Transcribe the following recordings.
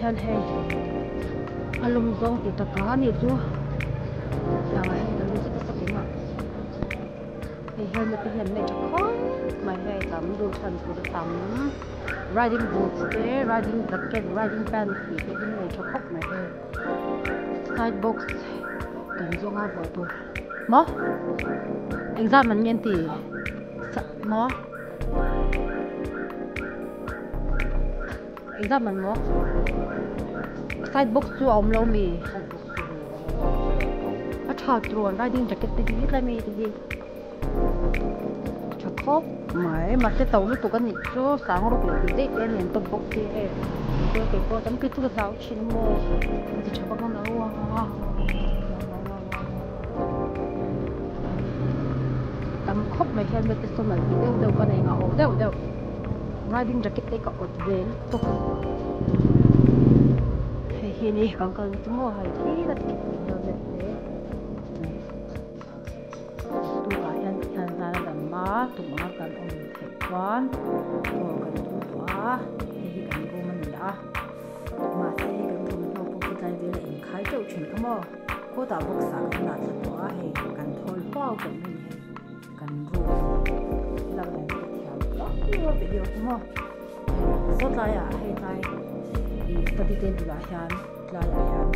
Hian hei a lum zawng ti taka a nih chu tiangah hian ka lu zet a keimah hei helmet te hi an nei tha khawp mai hei tam duh chhan tur a tam riding boots te riding jacket riding pants tih te hi an nei tha khawp mai hei side box kan zawnga vuah tur maw engzat man nge an ti maw. Engzat man maw? Side box chu a awm lo mi? A tha tur an riding jacket te hi tlai mai te hi tha khawp mai mahse to lutuk a nih chu sang ruk leh tih daih te a lian tawp bawk si hei chuan kei pawh tam kei chu ka hlau thin maw ka ti tha vak lo a tam khawp mai helmet te sawn an ti deuh deuh ka nei ngah awh deuh deuh. Riding jacket te ka awt ve lutuk hei hi ni kan kal na chu maw hei thil a ti helmet te tukah hian hian zan a dam a tum anga kan awm theih chuan aw kan tum tawh a hei hi kan room a ni a mahse hei kan thawmhnaw pawh khi tlai vel a inkhai teuh thin kha maw kawtah box ah kan dah thla tawh a hei kan thawl huau tawh mai a ni hei. Kan room lak dan hi ka thiam tawk lo video chu maw hei saw tlaiah hei tlai ih study table ah hian tlaiah hian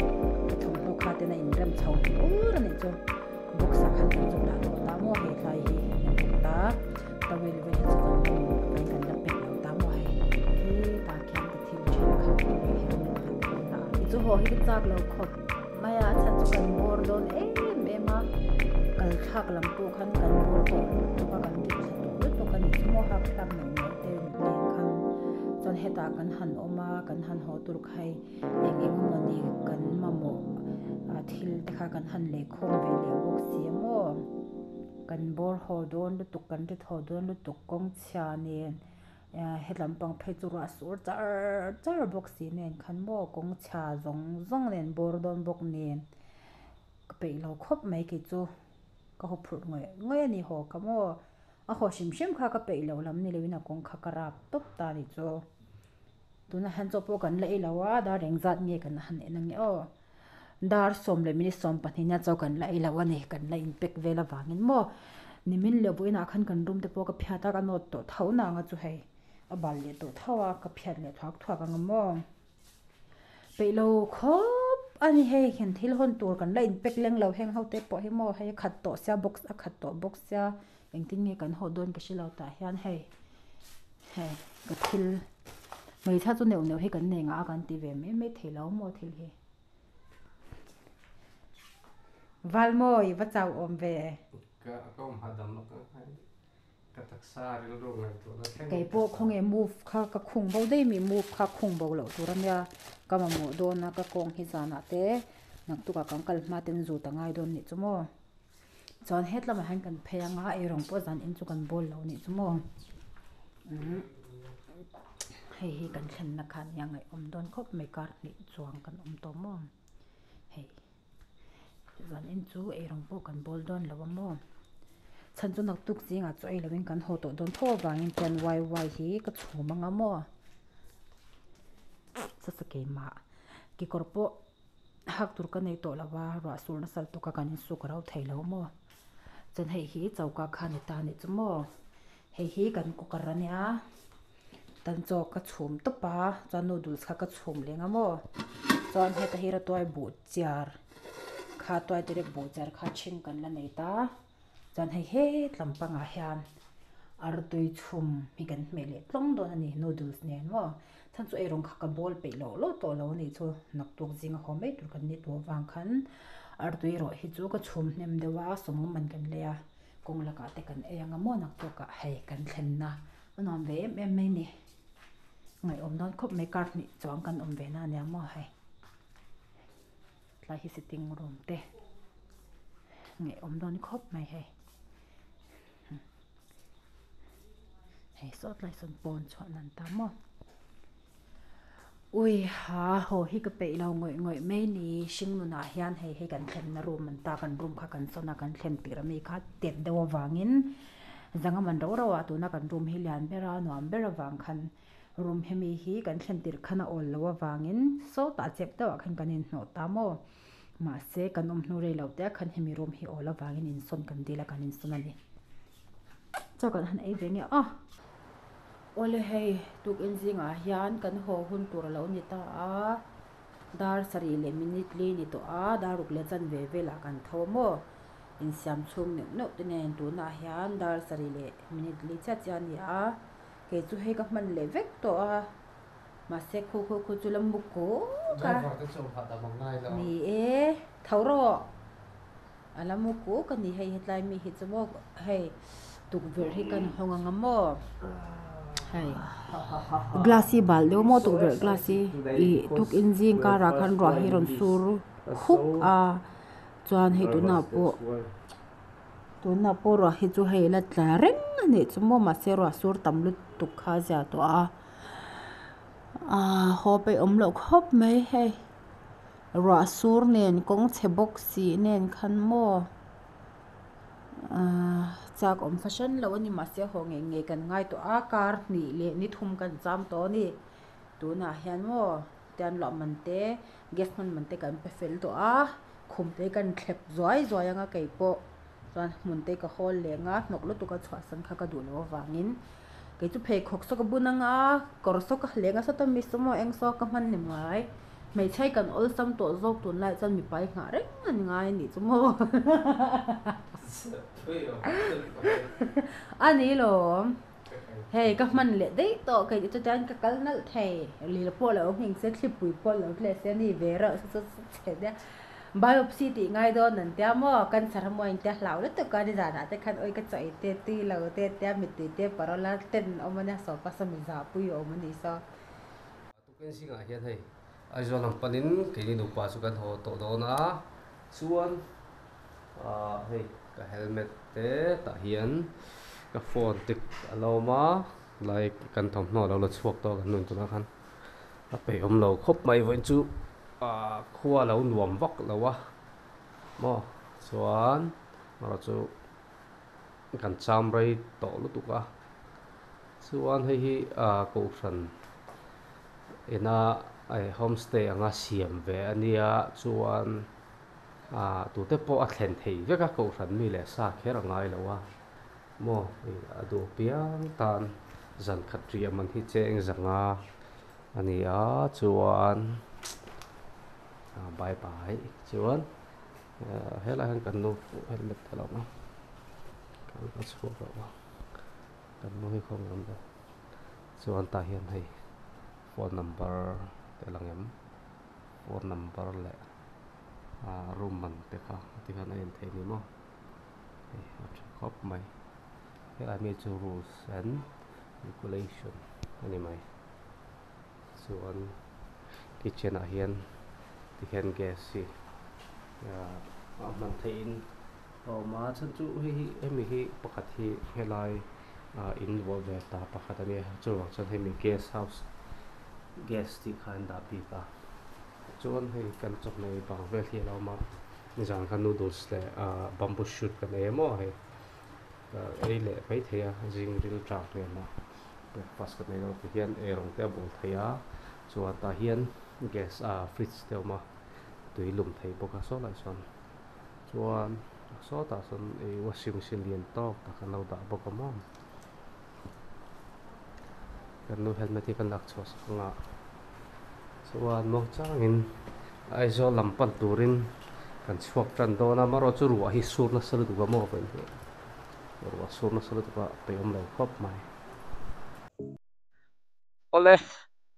ka thawmhnaw kha ten a inrem chho hlur a nih chu box ah khan kan zuk dah tawh ta maw hei tlai hi kan bawk ta towel vel hi chu kan la vawiin kan la pack lo ta maw hei hetah khian ka thil thenkhat leh helmet vel te kan dah a chu haw hi ka chak lo khawp. Mai a chhan chu kan bawr dawn em em a, kal thlak lam pawh khan kan bawr tawh lutuk a, kan rit thla tawh lutuk a nih chu maw hak thlak neuh neuh te nen khan chuan hetah kan han awm a, kan han haw tur kha hei eng eng emawni kan mamawh ah thil te kha kan han lei khawm ve leh bawk si a maw, kan bawr haw dawn lutuk kan rit haw dawn lutuk kawng chhia nen. Hetlam pang phei chu ruah sur char char bawk si nen khan maw kawng chhia zawng zawng nen bawr dawn bawk nen ka peih lo khawp mai kei chu ka haw phurh ngawih ngawih a ni haw ka maw a haw hrim hrim kha ka peih loh lam ni loin a kawng kha ka rap tawp ta ni chu tuna hian chaw pawh kan la ei lo a dar engzat nge kan han en ange aw dar 10 leh minute 12 nia chaw kan la ei lo a ni kan la in pack vel avangin maw nimin leh vawiinah khan kan room te pawh ka phiat a ka nawt tawh tho na anga chu hei a bal leh tawh tho a ka phiat leh thuak thuak anga maw peih lo khawp a ni hei hian thil hawn tur kan la in pack leng lo heng ho te pawh hi maw hei a khat tawh sia box a khat tawh bawk sia engtin nge kan haw dawn ka hre lo tah hian hei hei ka thil hmeichhia chu neuh neuh hi kan nei ngah a kan ti ve mai mai thei lo maw thil hi Valmawi va chau awm ve. Ka ka awm hahdam lawk ang hai ka taksa rilru ngaihtuahna thleng Kei pawh khawnge move kha ka khung bo daih mi move kha khung bo loh tur ania ka mamawh dawn a ka kawng hi zanah te naktukah kan kal hma ten zut a ngai dawn nih chu maw. Chuan het lamah hian kan phei anga eirawng pawh zan in chu kan bawl lo nih chu maw umm hei hi kan thlenna kha nia ngaihawm dawn khawp mai kar hnih chuang kan awm tawh maw hei zan in chu eirawng pawh kan bawl dawn lo a maw chhan chu naktuk zingah chu ei lovin kan haw tawh dawn tho avangin chuan wai wai hi ka chhum anga maw sasa keimah kekawr pawh. Hak tur ka nei tawh lo a, ruah sur nasa lutuk a kan insuk ro thei lo maw? Chuan hei hi choka kha ni ta nih chu maw? Hei hi kan cooker a nia, tan chaw ka chhum tawp a, chuan noodles kha ka chhum leng a maw? Chuan heta hi ratuai buh chiar kha tuai direct buh chiar kha chhing kan la nei ta. Chuan hei hetlam pangah hian artui chhum hi kan hmeh leh tlawng dawn a ni noodles nen maw chhan chu eirawng kha ka bawl peih loh loh tawh lo a nih chu naktuk zinga haw mai tur kan nih tawh avang khan artui erawh hi chu ka chhum hnem deuh a sawmawm man kan lei a kawng lakah te kan ei anga maw naktukah hei kan thlenna a nuam ve em em mai a ni ngaihawm dawn khawp mai kar hnih chuang kan awm ve na ania maw hei. Tlai hi sitting room te ngei awm dawn khawp mai hei hei saw tlai sawn pawn chhuah nan ta maw ui ha haw hi ka peih lo ngawih ngawih mai ni hring nunah hian hei hei kan thlenna room an ta kan room kha kan sawn a kan thlen tirh ami kha tet deuh avangin zanga man rau rau ah tuna kan room hi lian ber a nuam ber avang khan. Room hemi hi kan thlen tirh khan a awl loh avangin sawtah chep deuhah khan kan inhnawh ta maw. Mahse kan awm hnu rei lo te ah khan hemi room hi awl avangin insawn kan dil a kan insawn a ni. Chaw kan han ei ve nge aw. Awle hei tukin zingah hian kan haw hun tur a lo ni ta a. Dar sarih leh minute li ni tawh a, dar ruk leh chanve velah kan tho a maw? Insiam chhung neuh neuh te nen tunah hian dar sarih leh minute li chiah chiah a ni a, kei chu hei ka hman leh vek tawh a, mahse khu khu khu chu la mu kuk a. Ni e, tho rawh. A la mu kuk a ni hei hetlai mi hi chu maw hei tukverh hi kan hawng ang a maw hei glass hi bal deuh maw tukverh glass hi ih tukin zing karah khan ruah hi rawn sur huk a chuan hei tunah pawh tunah pawh ruah hi chu hei la tla reng a nih chu maw mahse ruah sur tam lutuk kha a zia tawh a ah haw peih awm loh khawp mai hei. Ruah sur nen kawng chhe bawk si nen khan maw ahh chak awm fahran lo a ni mahse haw ngei ngei kan ngai tawh a kar hnih leh ni thum kan cham tawh a ni tunah hian maw tian luah man te gas hman man te kan pe fel tawh a khum te kan thlep zuai zuai ang a kei pawh chuan hmun te ka hawl leng a hnawk lutuk a chhuahsan kha ka duh loh avangin kei chu pheikhawk saw ka bun ang a kawr saw ka hleng a sawta mi saw maw eng saw ka hman ni mai. Hmeichhai kan awlsam tawh zawk tunlai chuan mipai nghah reng an ngai a nih chu maw? A ni lawm. Hei ka hman leh daih tawh kei chu chutiang ka kal nalh thei. Lil pawh lo nghing se thlipui pawh lo tle se a ni ve reuh se chu chhe nia. Biopsy tih ngai dawn an tia maw? Cancer a maw intia hlau lutuk a nizanah te khan awi ka chaw ei te tui lo te tia mittui te parawl a ten awm a nia sawpa sawmi zahpui a awm a nih saw. Tukin zingah hian hei Aizawl lam panin keini nupa chu kan haw tawh dawn a, chuan ah hei ka helmet te tah hian ka phone te a lo awm a, lai kan thawmhnaw a lo la chhuak tawh a kan nun tunah khan a peih awm lo khawp mai vawiin chu ah khua a lo nuam vak lo a maw chuan erawh chu kan cham rei tawh lutuk a. Chuan hei hi ah kohhran ina homestay anga siam ve a nia chuan ah tute pawh a thlen thei vek a kohhran mi leh sa kher a ngai lo a maw ih a duh piang tan zan khat riah man hi cheng zanga a ni a chuan ah bye bye chuan ah helaiah hian kan nu helmet a lo awm a kan chhuak lo a. Kan hmu hi khawng awm lo. Chuan tah hian hei phone number te lang em phone number leh ah room man te kha ti khan a en theih a ni maw hei a tha khawp mai helai mi chu rules and regulation a ni mai chuan kitchen ah hian tikhian gas hi ah a hman theih in. A awm a chhan chu hei hi hemi hi pakhat hi helai ah in luah ve ta pakhat a nia chuvang chuan hemi guest house guest tih kha an dah bik a chuan hei kan chawhmeh bang vel hi a lo awm a nizan khan noodles leh ah bamboo shoot kan ei a maw hei ei leh maithei a zing ril tang hnenah breakfast kan ei lo ti hian eirawng te a bul thei a chuan tah hian gas ah fridge te a awm a tui lum thei bawk a saw lai sawn. Chuan sawtah sawn ih washing machine lian tawk tak an lo dah bawk a maw kan nu helmet hi kan lak chhuah sak ang a chuan muang changin Aizawl lam pan turin kan chhuak tan dawn a amaherawh chu ruah hi sur nasa lutuk a maw vawiin hi ruah sur nasa lutuk a peih awm lo khawp mai. Awle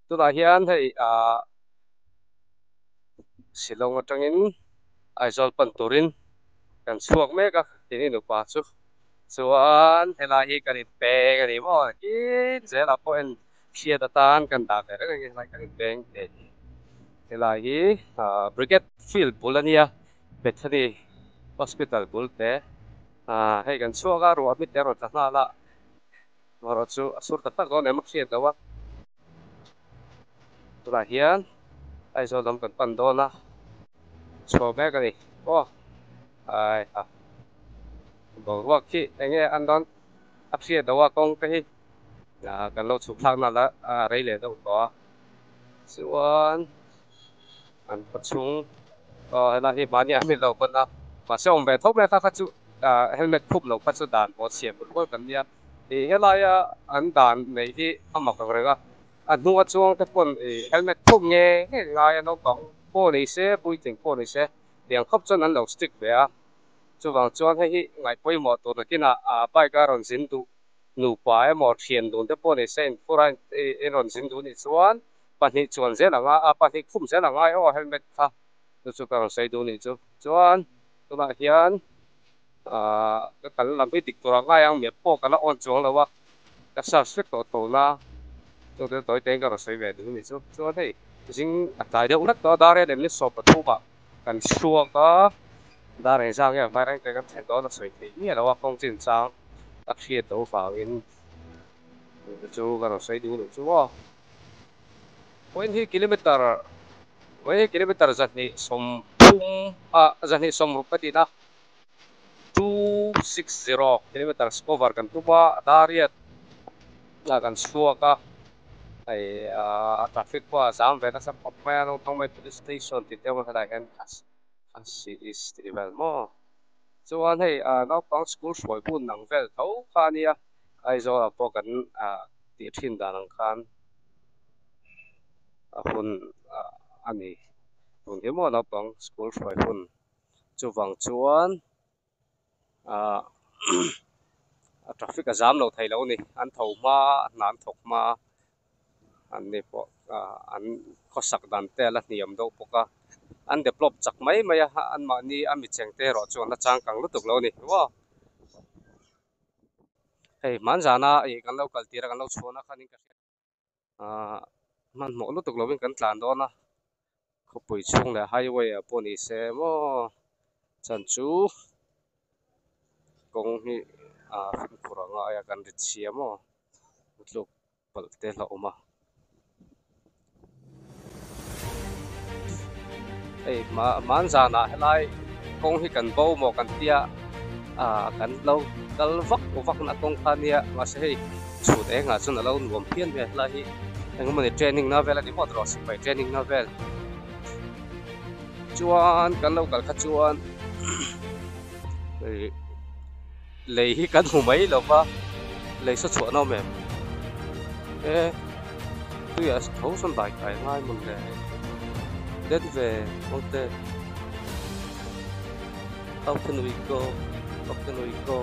tunah hian hei ah. Shillong atangin Aizawl pan turin kan chhuak mek a keini nupa chu chuan helai hi kan inpeng a ni maw tin zelah pawh en hriat atan kan dah ve reng a ni helai kan inpeng tih hi helai hi ah Brigade field bul a nia Bethany hospital bul te ah hei kan chhuak a ruah hmit te a rawn tla nghal a erawh chu a sur tak tak dawn em a hriat loh a. Tunah hian Aizawl lam kan pan dawn a, chhuah mek a ni aw ai a boruak khi eng nge an dawn a hriat loh a kawng te hi Kan lo chhuk thlak nalh a rei leh deuh tawh a chuan an khaw chhung aw helai hi mahni a helmet lo pawn a mahse awm ve tho mai a kha kha chu ah helmet khup loh kha chu dan pawh chhiah pawh rual kan nia ih helaia an dan neih hi a mak ang reng a a hnunga chuang te pawn ih helmet khup nge nge ngai a naupang pawh ni se puitling pawh ni se tiang khawp chuan an lo strict ve a chuvang chuan hei hi ngaih pawimawh tur nakinah ah bike a rawn zin duh. Nupa emaw thian dun te pawh ni se inphur a in rawn zin duh nih chuan pahnih chuan zel ang a, pahnih khum zel ang a aw helmet kha chu chu ka rawn sawi duh nih chu. Chuan tunah hian ahh ka kal lam hi dik tur ang ngai ang map pawh ka la on chuang lo a, ka search vek tawh tho na chu te tawi te in ka rawn sawi ve duh nih chu. Chuan hei zing a tlai deuh hlek tawh a dar hian em ni sawm pathum ah kan chhuak a, dar engzah nge vai reng te kan thlen dawn a sawi theih miah lo a kawng chinchang. A hriat loh vangin chu ka rawn sawi ding loh chu aw. Point hi kilometer point hi kilometer zahnih sawmthum ah zahnih sawmruk ka tihna 260 kilometers cover kan tum a dariat ah kan chhuak a hei ah traffic pawh a zam ve nasa khawp mai a naupang mai police station tih te awm a helaiah hian a is tih vel maw. Chuan hei naupang school hruai hun ang vel tho kha a nia, Aizawl ah pawh kan tih thin dan ang khan a hun a ni. Tun hi maw naupang school hruai hun chuvang chuan a traffic a zam lo thei lo a ni, an tho hma a hna an thawk hma a. An ni pawh an khawsak dan te a la hniam deuh bawk a, an develop chak mai mai a, anmahni a mi cheng te erawh chu an la changkang lutuk lo a ni maw. Hei hmanzana ih kan lo kal tir a kan lo chhuahna khanin ka hria ahh hmanhmawh lutuk lovin kan tlan dawn a, khawpui chhung leh highway ah pawh ni se maw chan chu kawng hi ah fimkhur a ngai a kan ri chhia maw tluk. palh te la awm a hei hmanzanah helai kawng hi kan bo maw kan tia ah kan lo kal vak vak na kawng kha ania mahse hei chhut engah chuan a lo nuam phian mai a helai hi engemaw ni training na vel a ni maw tawh sipai training na vel chuan kan lo kal kha chuan hei. Lei hi kan hmu mai lo va, lei saw chhuah nawm em? E, tuiah tho sawn dai kai ngai mawn le. Den ve mawngte. How can we go? How can we go?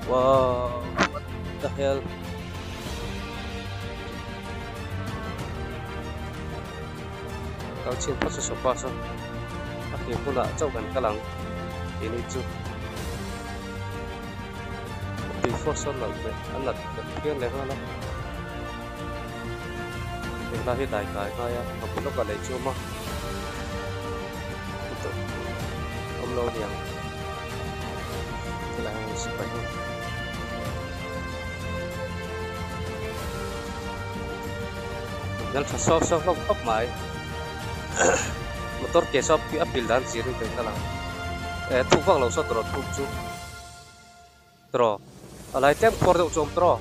Wow, what the hell? Kal chhin phawt chu sofa saw a hlim hunah chauh kan kal ang tih ni chu tui fawt sawn loh leh a nat kan phian leh nghal a tunlai hi dai kai ngai a a bul lawkah lei chu a awm a awm lo aniang helai hian sipai ho. Hmel tha sawk sawk hlawm khawp mai motor ke saw a pil dan zir in ka lang eh thuk vak lo saw tawrh thuk chu tawrh a lai tlem khuar deuh chu a awm tawrh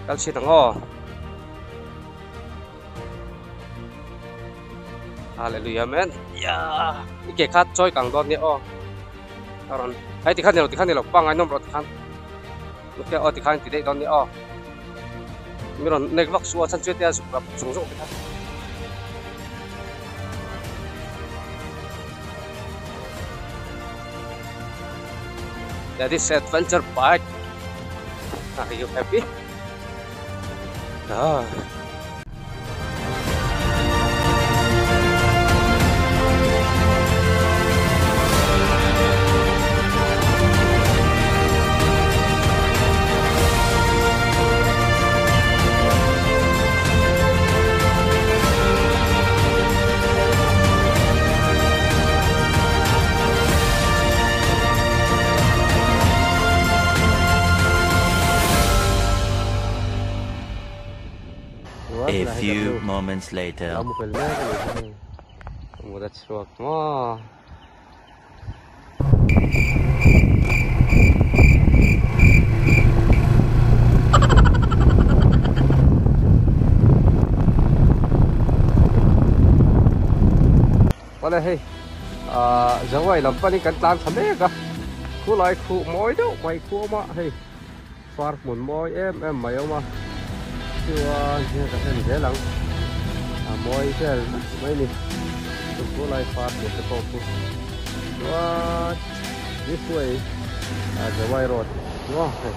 kal chhin ang aw hallelujah amen yeah i ke kha chawi kang dawn nia aw a rawn hei tikhan nilo tikhan nilo pangngai nawm rawh tikhan aw tikhan ti daih dawn nia aw. Mi rawn nek vak suh a chhan chu hetia zuk rap chung zawk te kha. That is adventure bike. Are you happy? Ah. A few moments later. Awle hei ah Zawai lam panin kan tlan thla mek a, khulai khuh mawi deuh mai khu awm a hei far hmun mawi em em mai awm a, chuan hian ka hlen zel ang a mawi vel vek mai ni chu khulai far hmun te pawh khu chuan this way ah Zawai road maw hei.